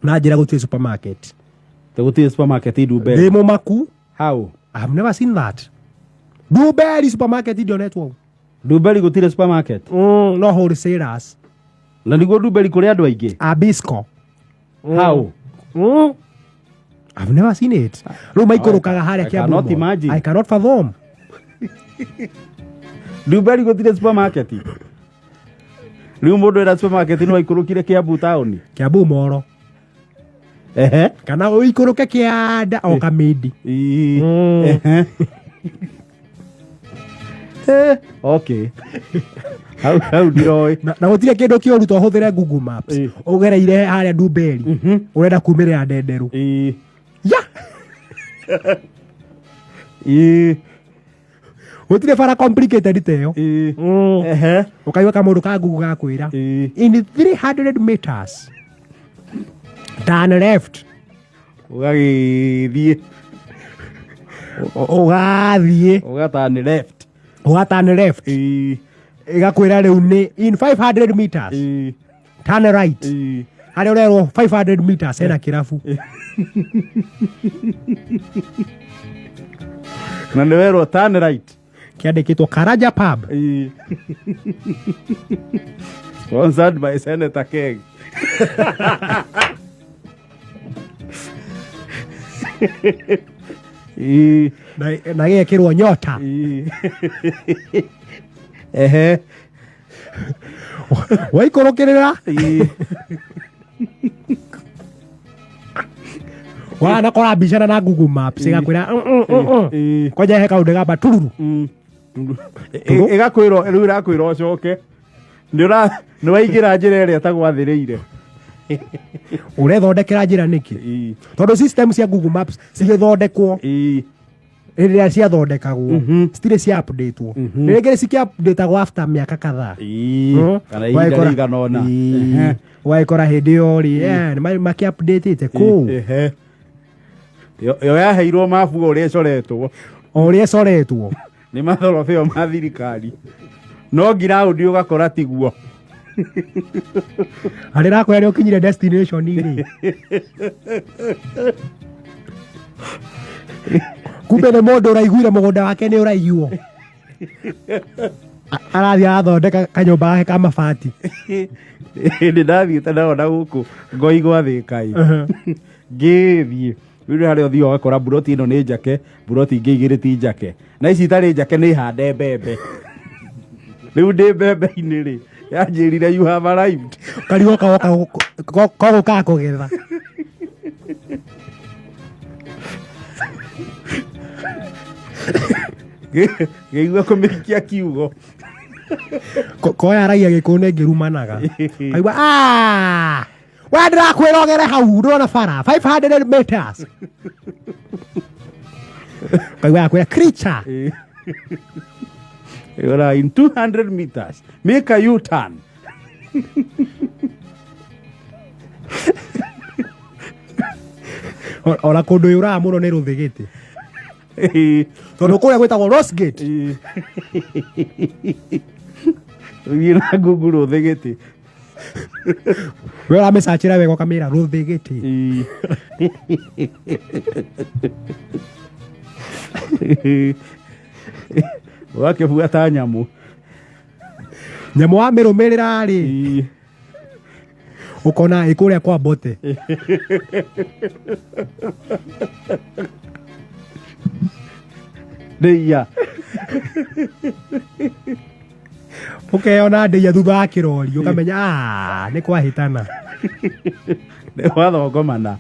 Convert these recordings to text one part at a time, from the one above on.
Na njĩra gũtirĩ supermarket. Gũtirĩ supermarket Ndĩ Ndumberi? mũmaku. How? I have never seen that. Ndumberi supermarket ndionetwo. Ndumberi gũtirĩ supermarket? No wholesalers. Na nĩguo Ndumberi kũrĩ andũ aingĩ. Abisco. How? I've never seen it. Rĩu maikũrũkaga harĩa I Kiambu cannot Mall. imagine. I cannot fathom. Ndumberi gũtirĩ supermarket. Rĩu mũndũ ena supermarket no aikũrũkire Kiambu taũni? Kiambu Moro. Ehe. Kana ũikũrũke kĩanda o Kamindi. Ii. Ehe. Eh, okay, hau ndiroĩ. Na gũtirĩ kĩndũ kĩũru to hũthĩre Google Maps. Ũgereire harĩa Ndumberi. Ũrenda kumĩrĩra Ndenderu. Ya! Ii. Gũtirĩ bara complicated ta ĩyo. Ii. Ehe. Ũkaigua kamũndũ ka Google gakwĩra. Ii. In 300 meters. Turn left. Ũgagĩthiĩ. Ũgathiĩ. Ũgatani left. Ũgaturn left. Ii. Ĩgakwĩra rĩu nĩ in 500 meters. Ii. Turn right. Ii. Harĩa ũrerwo 500 meters hena kĩrabu. Na nĩ werwo turn right. Kĩandĩkĩtwo Karanja Pub. Ii. Sponsored by Senator Keg. Ii. Na gĩgekĩrwo nyota. Ii. Ehe. Waikũrũkĩrĩra. Ii. Wana kũrambicana na Google Maps ĩgakwĩra Ii. kwanja he kaũndũ gamba tururu. Ĩgakwĩra rĩu ĩrakwĩra ũcoke nĩ ũra nĩ waingĩra njĩra ĩrĩa ĩtagwathĩrĩire. Ũrethondekera njĩra nĩkĩ? Ii. Tondũ system cia Google Maps cigĩthondekwo Ii. rĩrĩa ciathondekagwo citirĩ cia updatewo. Rĩngĩ cikĩ-updateagwo after mĩaka kadhaa. Ii. Kana ihinda rĩigana ũna. Ii. Ũgagĩkora hĩndĩ ĩyo rĩ nĩ makĩ-updatĩte kũu. Ehe. Yo yaheirwo mabu o ũrĩa ĩcoretwo. O ũrĩa ĩcoretwo. Nĩ mathorobeo ma thirikari no ngiraũndi ũgakora tiguo. Harĩ rakwĩra nĩ ũkinyire destination rĩ, kumbe nĩ mũndũ ũraiguire mũgũnda wake nĩ ũraiywo. Arathiĩ arathondeka kanyũmba gake ka mabati. Hĩndĩ ndathiĩte naona gũkũ ngoi gwathĩkai ngĩthiĩ rĩu harĩa ũthiaga ũgakora mburoti ĩno nĩ njake, mburoti ingĩ igĩrĩ ti njake, na ici itarĩ njake nĩ hande mbembe. Rĩu ndĩ mbembe-inĩ rĩ, yanjĩrire, "You have arrived." Karigwo kagoka kogũkaga kũgetha. Ngĩigua kũmĩikia kiugo. Koyaragia gĩkũyũ nĩ ngĩrumanaga kaigua, "Ah, we ndĩrakwĩra ũgere hau ndũrona bara 500 meters." Kaigua yakwĩra creature. Ĩra, "In 200 meters make a U-turn." Ona kũndũ yũraga mũno nĩ rũthĩgĩtĩ tondũ kũrĩa gwĩtagwo Rosegate. Thiĩ na Google rũthĩgĩtĩ. We ũramĩcacĩra wega ũkamĩra rũthĩgĩtĩ. Ũgakĩbuata nyamũ. Nyamũ wamĩrũmĩrĩra rĩ, ũkona ĩ kũrĩa kwa Mbote. Ndĩia. Ũkeyona ndĩia thutha wa kĩrori ũkamenya, "Ah, nĩ kwahĩtana." Nĩ wathongomana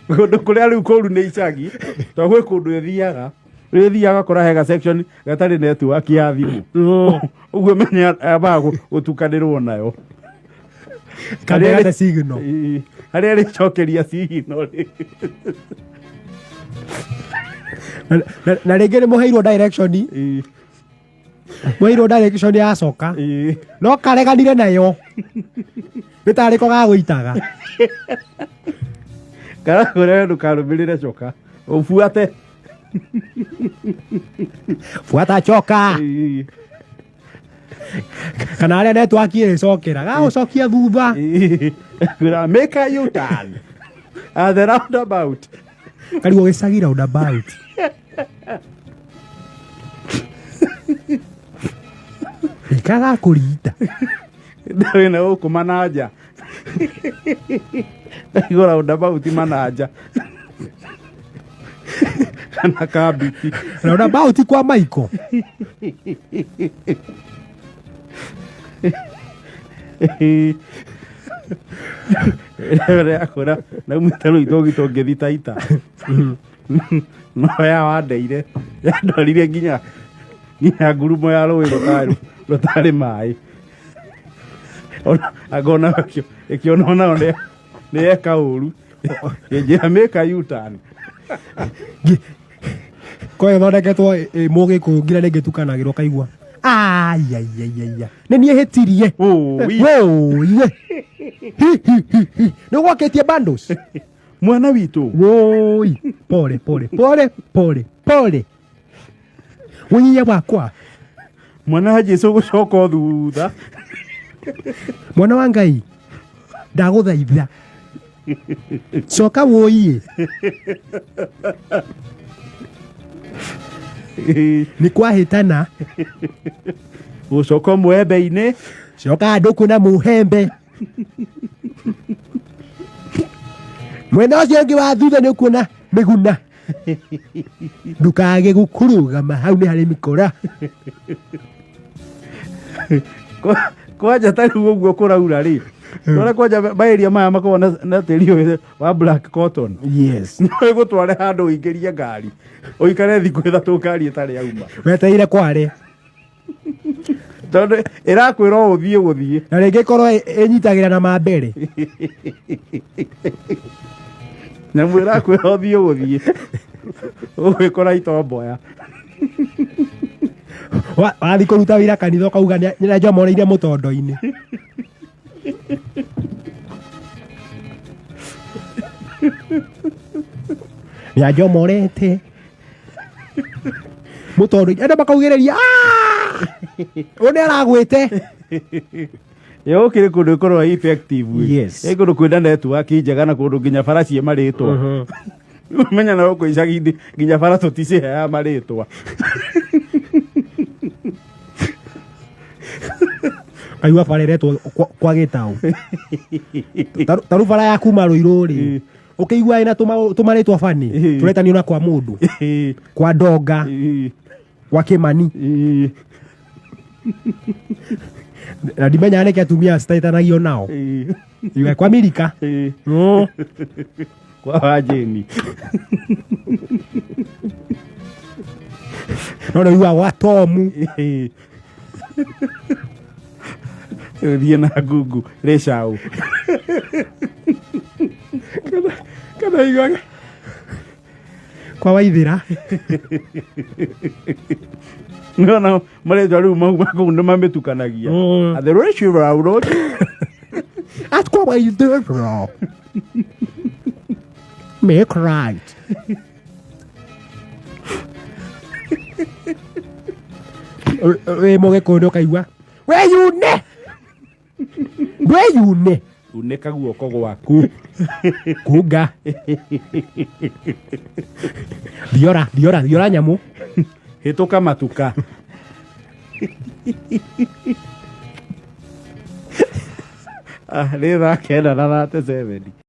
kũndũ kũrĩa rĩu kũru nĩ icagi, to gwĩ kũndũ ĩthiaga rĩu ĩthiaga ũgakora he ga section gatarĩ network ya thimũ. Ũguo menya ambaga gũtukanĩrwo nayo. Kandegate signal. Ĩĩ, harĩa rĩcokeria signal rĩ. Na rĩngĩ nĩ mũheirwo direction. Mũheirwo direction yacoka. No kareganire nayo nĩ tarĩ ko gagũitaga. Karakũrĩa ndũkarũmĩrĩre coka ũbuate. Fuata choka. Ĩĩ. Kana harĩa netwaki ĩrĩcokera gagũcokia thutha. Kwĩra, make a U-turn at the roundabout. Karigwo gĩcagi roundabout. Ikagakũrita. Wĩna gũkũ mananja. Ndaigua roundabout mananja. Kana kambiti. Roundabout kwa Maiko. Rĩakũra naumĩte rũi tũgitwo ngĩthi Taita. No ya wandeire yandwarire nginya nginya ngurumo ya rũĩ rũtarĩ rũtarĩ maĩ. Ona angona ĩkĩona onayo nĩ nĩ yeka ũru. Ĩnjĩra make a U-turn. Ko ĩthondeketwo ĩ mũgĩkũyũ nginya rĩngĩ tukanagĩrwo kaigua. Aiaiaiaia. Nĩ niĩ hĩtirie. Ũũi. Wũiye. Hi, hi, hi, hi. Nĩ ũgwakĩtie bundles? Mwana witũ. Wũi. Pole pole pole pole pole. Wũiye wakwa. Mwana wa Jesu gũcoka o thutha. Mwana wa Ngai. Ndagũthaitha. Coka wũiye. Nĩ kwahĩtana. Gũcoka mwembe-inĩ. Coka ndũkũ na mũhembe. Mwena ũcio ũngĩ wa thutha nĩ ũkuona mĩguna. Ndũkage gũkũrũgama hau nĩ harĩ mĩkora. Kwanja ta rĩu ũguo kũraura rĩ, ũrĩa kwanja maĩria maya makoragwo na tĩri ũyũ wa black cotton. Yes. No ĩgũtware handũ ũingĩrie ngari ũikare thikũ 3 ngari ĩtarĩ yauma. Wetereire kware. Tondũ ĩrakwĩra o ũthiĩ gũthiĩ. Na rĩngĩ ĩkorwo ĩnyitagĩra na mambere. Nyamũ ĩrakwĩra ũthiĩ gũthiĩ. Ũgwĩkora itomboya. Wathiĩ kũruta wĩra kanitha ũkauga nĩnjomoreire mũtondo-inĩ. Nĩanjomorete mũtondo-inĩ. Andũ makaugĩrĩria, "Ah! Ũyũ nĩaragwĩte." Ĩ gũkĩrĩ kũndũ ĩkoragwo effective. Yes. Ĩ kũndũ kwĩna network njega na kũndũ nginya bara ciĩ marĩtwa. Menya na gũkũ icagi-inĩ nginya bara tũticiheaga marĩtwa. Kaigua bara ĩretwo kwa gĩtaũ. Taru bara ya kuma Rũirũ rĩ, ũkĩigua ĩna tũmarĩtwa bani, tũretanio na kwa mũndũ, kwa Ndonga, kwa Kĩmani. Na ndimenyaga nĩkĩ atumia citaĩtanagio nao. Iwe kwa Milika. Kwa Wajeni. No nĩ ũiguaga gwa Tomu. Thiĩ na ngungu rĩcaũ. Kana iguaga kwa Waithĩra. Nĩwona marĩtwa rĩu mau kũu nĩ mamĩtukanagia. At the ratio road. At kwa Waithĩra. Make right. Wĩ mũgĩkũyũ nĩ ũkaigua weyune ndweyune. Unĩka guoko gwaku. Kunga thiora thiora thiora nyamũ. Hĩtũka matuka. Ah, nĩ thaa 9:37.